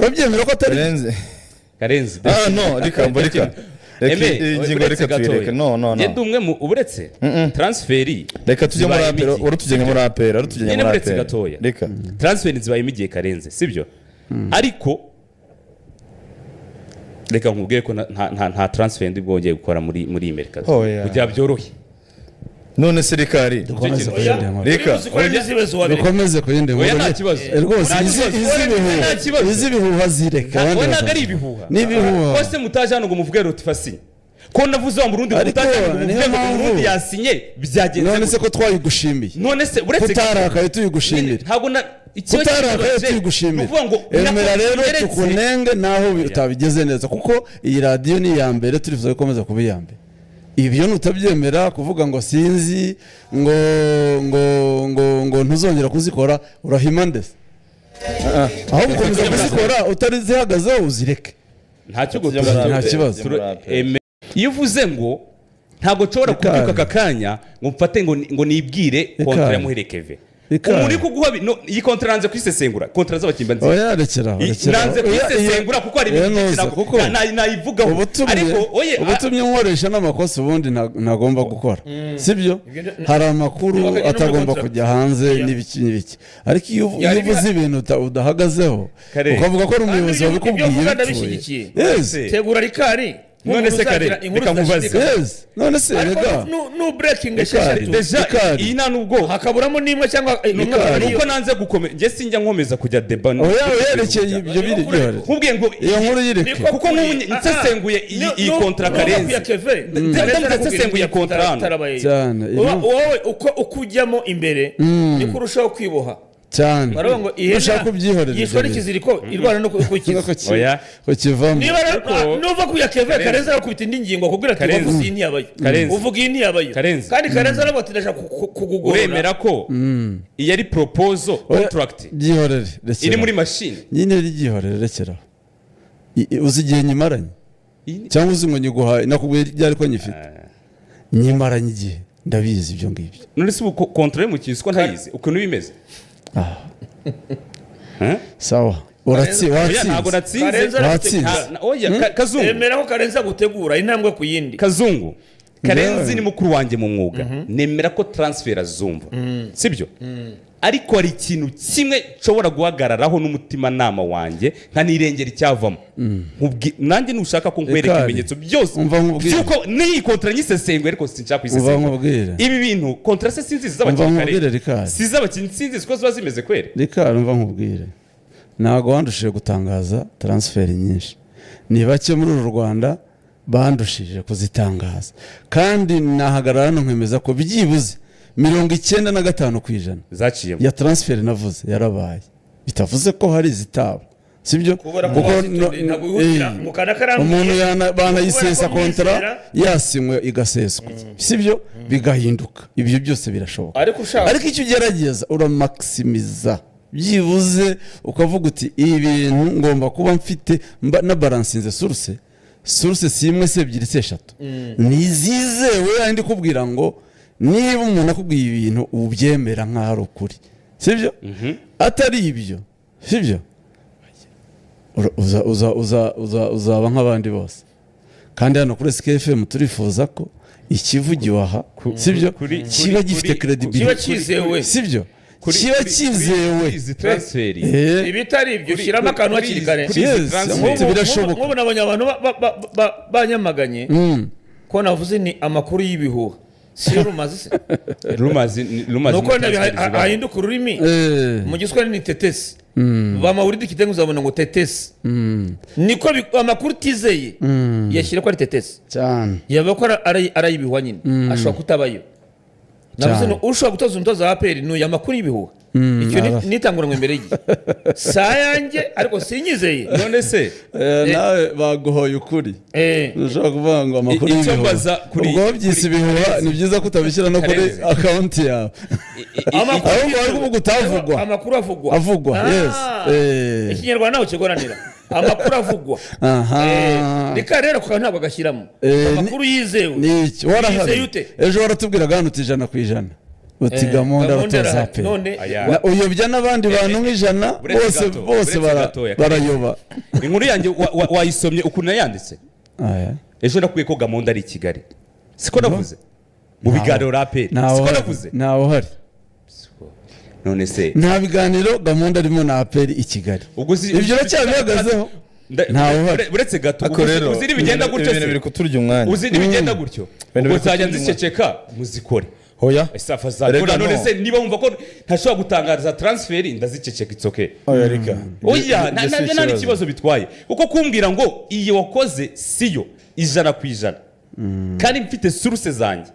Urabyemera ko atari Karenzi? No, reka mbarika. Ingingo reka tuyireke. No. Ngende umwe mu uburetse transferi. Reka tujye muri APR, urutugenge muri APR, urutugenge muri APR. Gatoya. Reka. Transferi zibaye imigiye Karenzi, sibyo? Ariko reka nkubwire ko nta transfer ndi bwongeye gukora muri Amerika. Kugira byorohe. None serikari reka dukomeze ku yindi nkuru. Nta kibazo rwose, izi bihuha zireka. Abandi ntabwo ari ibihuha, ni ibihuha kose mutaje hano ngo muvuge Rotifasi ko navuze wa Murundi mutaje hano ngo muvuge ngo Murundi yasinye byagenze. None se ko twayigushimiye? None se uretse kutarakaye tuyigushimira? Ntabwo na kutarakaye tuyigushimira. Emera rero tukunenge naho utabigeze neza, kuko iyi radiyo ni iya mbere, turifuza gukomeza kuba iya mbere. Ibyo nutabyemera kuvuga ngo sinzi ngo ngo ngo ngo ntuzongera kuzikora, urahima ndese. Aho gukomeza kuzikora utari zihagazeho uzireke. Nta kibazo. Iyo uvuze ngo ntabwo nshobora kubyuka aka kanya ngo mfate ngo nibwire kontra ya Muhire Keve. Umuntu kuguha iyi kontra nanze kwisesengura, kontra z'abakinnyi nzi. Oya rekera. Nanze kwisesengura kuko ari ibintu nayivugaho. Ariko oye ubutumye nkoresha n'amakosa ubundi ntagomba gukora. Sibyo? Hari amakuru atagomba kujya hanze n'ibiki n'ibiki. Ariko iyo uvuze ibintu udahagazeho ukavuga ko ari umuyobozi wabikubwiye. Yes. Tegura rikari. None se kare reka nkubaze. Yes. None se rega no breaking esheshatu deja iyi nta nubwo hakaburamo nimwe cyangwa nuko nanze gukomeza nge sinjya nkomeza kujya deba. Oya yerekeye ibyo biri byore. Nkubwiye ngo iyo nkuru yireke kuko nk'ubu nsesenguye iyi kontra Karenzi. Nsesenguye kontra cyane. Wowe uko ukujyamo imbere niko urushaho kwiboha cyane. Baravuga ngo ushaka kubyihorera yishora ikiziriko irwana no kukiza oya kukivamo. Niba nuva kuya Keve Karenzi arakubita indi ngingo akubwira ati wavuze iyi ntiyabayo, uvuga iyi ntiyabayo, kandi Karenzi aravuga ati ndashaka kukugorora. Uremera ko iyi ari proposal contract byihorere iri muri machine nyine, ryihorere rekera. Uzi igihe nyimaranye cyangwa uzi ngo nyiguhaye nakubwiye ryari ko nyifite nyimaranye igihe ndabizi ibyo ngibyo. None se ubu contract mu kisiko ntayizi ukuntu bimeze? Sawa uratsinze. Ntabwo natsinze. Oya Kazungu emera ko Karenzi agutegura intambwe ku yindi. Kazungu Karenzi ni mukuru wanjye mu mwuga, nemera ko transfer azumva, sibyo? Ariko hari ikintu kimwe nshobora guhagararaho n'umutima nama wanjye nkanirengera icyavamo. Nanjye nushaka ko nkwereka ibimenyetso byose byuko n'iyi kontra nyisesengwe, ariko sinshaka kuyisesengura. Ibi bintu kontra se sinzi z'abakinnyi kare, si z'abakinnyi sinzi ko ziba zimeze kwere. Reka umva nkubwire, ntago wandushije gutangaza transfer nyinshi, ni bake muri uru Rwanda bandushije kuzitangaza, kandi nahagarara hano nkemeza ko byibuze 95% zaciyemo ya transfer navuze yarabaye. Bitavuze ko hari zitaba, sibyo? Kuko umuntu banayisesa kontra yasinywe igaseswa, sibyo? Bigahinduka, ibyo byose birashoboka. Ariko icyo ugerageza uramaximiza byibuze ukavuga uti ibintu ngomba kuba mfite na balansinze source si imwe se ebyiri se eshatu nizizewe, yandi kubwira ngo niba umuntu akubwiye ibintu ubyemera nkaho ari ukuri, sibyo? Atari ibyo, sibyo? Uzaba nk'abandi bose. Kandi hano kuri SKFM turifuza ko ikivugiwe aha, sibyo, kiba gifite credibility, kiba cyizewe, sibyo? Kiba cyizewe. Ibitari ibyo shyiramo akantu hakiri kare. Birashoboka. Nk'ubu nabonye abantu banyamaganye ko navuze ni amakuru y'ibihuha. Si rumazi se? Rumazi nuko ahinduka ururimi mu giswahili ni tetesi. Bamawuridi kitengo uzabona ngo tetesi. Niko amakuru tizeye yashyira ko ari tetesi cyane, yaba ko arayibihuha nyine, ashobora kutabayo. Navuze no ushobora gutoza umutoza wa APR n'uyu amakuru y'ibihuha. Icyo nitanguranwe imbere y'igihe sayanjye, ariko sinyizeye. None se nawe baguhoye ukuri, ushobora kuvuga ngo amakuru y'ibihuha ubwo byise ibihuha, ni byiza ko utabishyira no kuri account yawe. Ahubwo bari kuvuga utavugwa, amakuru avugwa. Yes. Ikinyarwanda nawe kigoranira amakuru avugwa. Reka rero kuko ntabwo agashyiramo amakuru yizewe. Ejo waratubwiraga hano 100% Uti Gamonda aratoza APR. Uyobya n'abandi bantu nk'ijana bose barayoba. Inkuru yanjye wayisomye ukuntu nayanditse. Ejo nakwiye ko Gamonda ari i Kigali. Siko navuze. Mu biganiro APR. Siko navuze. Ntawe uhari. None se nta biganiro Gamonda arimo na APR i Kigali. Ibyo uracyabihagazeho. Ntawe uhari. Uretse gato uzi n'ibigenda gutyo se. Biri kuturya umwanya. Uzi n'ibigenda gutyo. Ubwo nzajya nziceceka muzikore. Hoya. Reka none se niba wumva ko ntashobora gutangariza transfer ndaziceceka, it's okay. Oya reka. Oya nta n'ikibazo bitwaye. Kuko kumbwira ngo iyi wakoze siyo 100% kandi mfite source zanjye.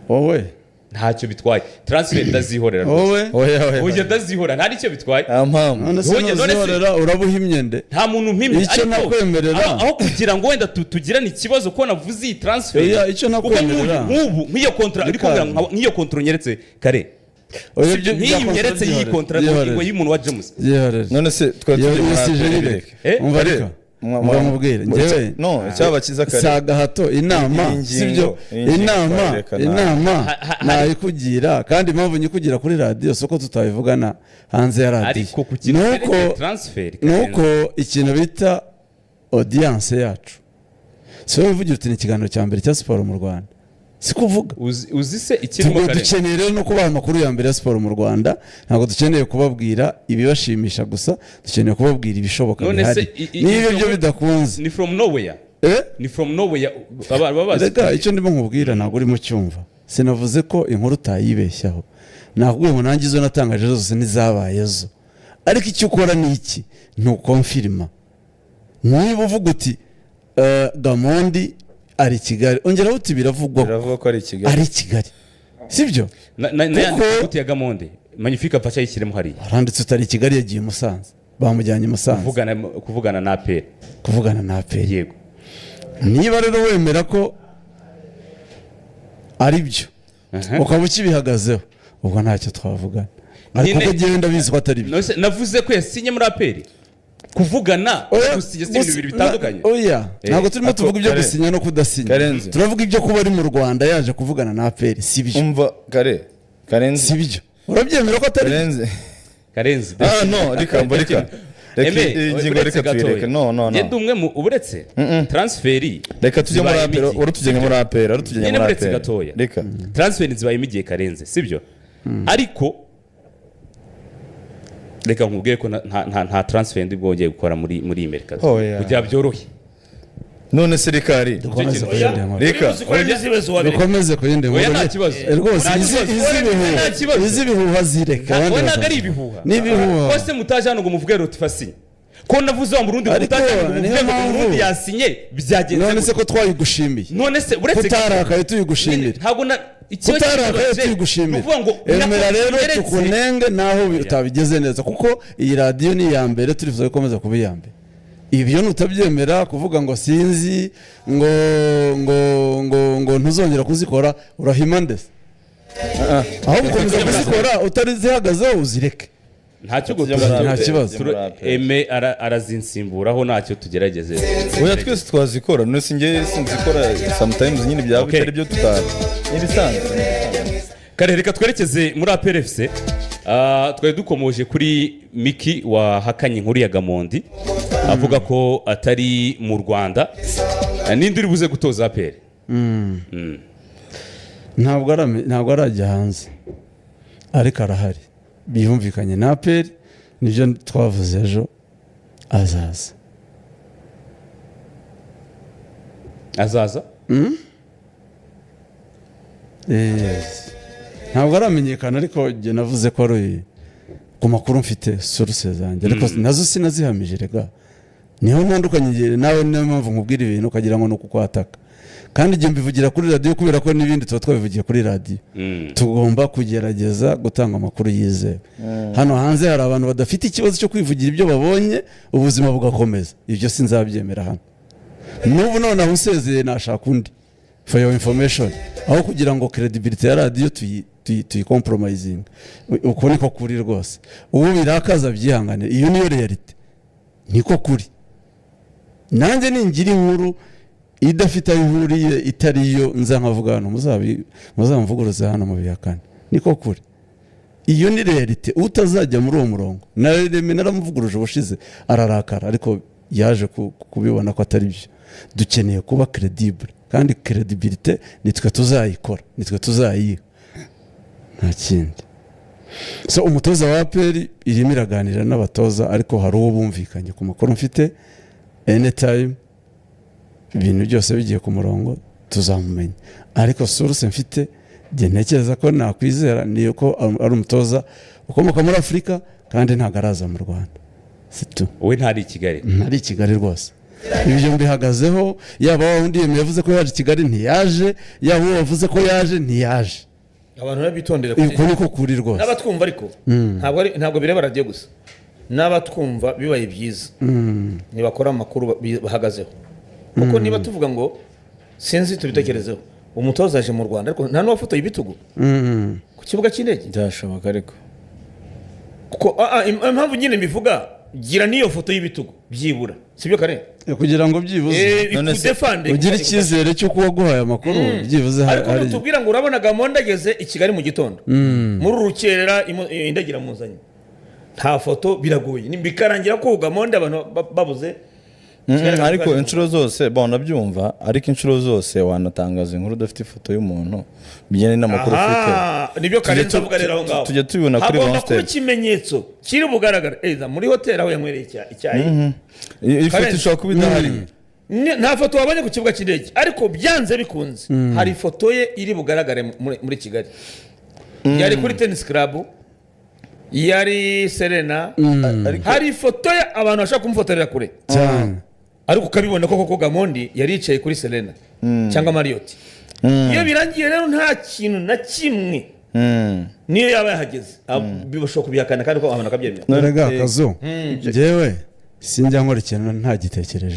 Wowe ntacyo bitwaye. Transfer ndazihorera rwose. Oya. Oya ndazihora nta nicyo bitwaye. Nta mpamvu. Urabuha imyende. Nta muntu mpimye. Icyo nakwemerera. Aho kugira ngo wenda tugirane ikibazo ko navuze iyi transfer. Oya icyo nakwemerera. Nk'ubu nk'iyo contrat uri kumbwira nk'iyo contrat nyeretse kare. Nk'iyi nyeretse iyi contrat ngo y'umuntu wa James. None se twari turi umva reka. Mubwire njyewe no icyaba kiza kare saga hato inama sibyo inama nayikugira kandi impamvu nyikugira kuri radio soko tutayivugana hanze ya radio ariko ku kintu transfer nuko ikintu bita audience yacu so uvugira uti ni ikiganiro cya mbere cya siporo mu Rwanda sikuvuga uzi se ikirimo kare dukeneye rero no kubaha amakuru ya mbere ya siporo mu Rwanda ntabwo dukeneye kubabwira ibibashimisha gusa dukeneye kubabwira ibishoboka bihari niba ibyo bidakunze ni from nowhere ni from nowhere babazi reka icyo ndimo nkubwira ntabwo urimo cyumva sinavuze ko inkuru utayibeshyaho nakubwiye ngo nanjye izo natangaje zose ntizabaye zo ariko icyo ukora ni iki ntukonfirima niba uvuga uti Gamondi ari Kigali ongera uti biravugwa ko ari Kigali ari Kigali sibyo kuko ya Gamonde Magnifique afasha yishyiremo hariya aranditse utari Kigali yagiye Musanze bamujyanye Musanze kuvugana na APR kuvugana na APR yego niba rero wemera ko ari byo ukaba ukibihagazeho ubwo ntacyo twavugana ariko kuko genda bizi ko atari byo navuze ko yasinye muri APR kuvugana gusinya si ibintu bibiri bitandukanye. Oya ntabwo turimo tuvuga ibyo gusinya no kudasinya turavuga ibyo kuba ari mu Rwanda yaje kuvugana na APR si byo umva kare Karenzi si byo urabyemera ko atari Karenzi no reka ingingo reka tuyireke no ngende umwe mu uburetse transferi reka tujye muri APR urutugenge muri APR urutugenge muri APR reka transferi zibaye imigiye Karenzi sibyo ariko reka nkubwire ko nta transfer ndi bwongeye gukora muri iyi mercato kugira byorohe none se rikari reka dukomeze ku yindi nkuru nta kibazo rwose izi bihuha zireka abandi ntabwo ari ibihuha ni ibihuha kose mutaje hano ngo muvuge Rotifasinye ko navuze wa Murundi mutaje hano ngo muvuge ngo Murundi yasinye byagenze none se ko twayigushimiye none se uretse kutarakaye tuyigushimira ntabwo na kutarakaye tuyigushimira emera rero tukunenge naho utabigeze neza kuko iyi radiyo ni iya mbere turifuza gukomeza kuba iya mbere ibyo nutabyemera kuvuga ngo sinzi ngo ngo ngo ngo ntuzongera kuzikora urahima ndetse aho gukomeza kuzikora utarizihagazeho uzireke ntacyo nta kibazo eme arazinsimburaho ntacyo tugerageze oya twese twazikora none sinjye sinzikora sometimes nyine byaba bitari byo tutari n'ibisanzwe kare reka twerekeze muri APR FC twari dukomoje kuri Miki wahakanye inkuru ya Gamondi avuga ko atari mu Rwanda ninde uri buze gutoza APR ntabwo arajya hanze ariko arahari biyumvikanye na APR nibyo twavuze ejo azaza azaza ntabwo aramenyekana ariko njye navuze ko ari ku makuru mfite source zanjye ariko nazo sinazihamije rega niho ntandukanye nawe niyo mpamvu nkubwira ibintu ukagira ngo ni ukukwataka kandi njye mbivugira kuri radiyo kubera ko n'ibindi tuba twabivugiye kuri radiyo tugomba kugerageza gutanga amakuru yizewe hano hanze hari abantu badafite ikibazo cyo kwivugira ibyo babonye ubuzima bugakomeza ibyo sinzabyemera hano n'ubu noneho usezeye nashaka undi for your information aho kugira ngo credibility ya radiyo tuyicompromising uko niko kuri rwose ubu birakaza byihangane iyo niyo reality niko kuri nanjye ningira inkuru Idafite aho ihuriye itari yo nza nkavuga hano muzamvuguruze hano mu bihakane. Niko kuri. Iyo ni realite utazajya muri uwo murongo. Na Reme naramuvuguruje ubushize ararakara ariko yaje kubibona ko atari byo. Dukeneye kuba credible kandi credibilité nitwe tuzayikora, nitwe tuzayiha. Nta kindi. So umutoza wa APR irimo iraganira n'abatoza ariko hari uwo bumvikanye ku makuru mfite anytime ibintu byose bigiye ku murongo tuzamumenya. Ariko source mfite njye ntekereza ko nakwizera ni uko ari umutoza ukomoka muri Afurika kandi ntabwo araza mu Rwanda. C'est we ntari i Kigali. Ntari i Kigali rwose. Ibyo mbihagazeho yaba wundi yavuze ko yaje i Kigali ntiyaje, yaba uwo wavuze ko yaje ntiyaje. Abantu babitondera kuri kuri rwose. N'abatwumva ariko ntabwo bireba radio gusa. N'abatwumva bibaye byiza. Nibakora amakuru bahagazeho. Kuko niba tuvuga ngo sinzi tubitekerezeho. Umutoza aje mu Rwanda ariko nta n'uwafotoye ibitugu. Ku kibuga cy'indege. Byashoboka ariko. Kuko impamvu nyine mbivuga gira niyo foto y'ibitugu byibura. Sibyo kare? Kugira ngo byibuze ugire icyizere cyo kuba guhaye amakuru byibuze hari. Ariko mutubwira ngo urabona Gamonda ageze i Kigali mu gitondo. Muri rukerera indagira muzanye. Nta foto biragoye. Bikarangira ko Gamonda abantu babuze. Ariko inshuro zose bon nabyumva ariko inshuro zose wanatangaza inkuru udafite ifoto y'umuntu bijyanye n'amakuru ufite. Nibyo Karenzi avuga rero aho ngaho. Tujya tubibona kuri Hagomba kuba ikimenyetso kiri bugaragara eza muri hoteli aho yanywereye icyayi. Ifoto ishobora kuba idahari. Nta foto wabonye ku kibuga cy'indege ariko byanze bikunze hari ifoto ye iri bugaragare muri Kigali. Yari kuri tennis club, yari Serena, hari ifoto ye abantu bashaka kumufotorera kure cyane. Ariko ukabibona ko koko Gamondi yari yicaye kuri Serena cyangwa Marriott. Iyo birangiye rero nta kintu na kimwe niyo yaba yahageze bibashobora kubihakana kandi ko abantu bakabyemera. None ga kazo njyewe sinjya nkora ikintu ntagitekereje.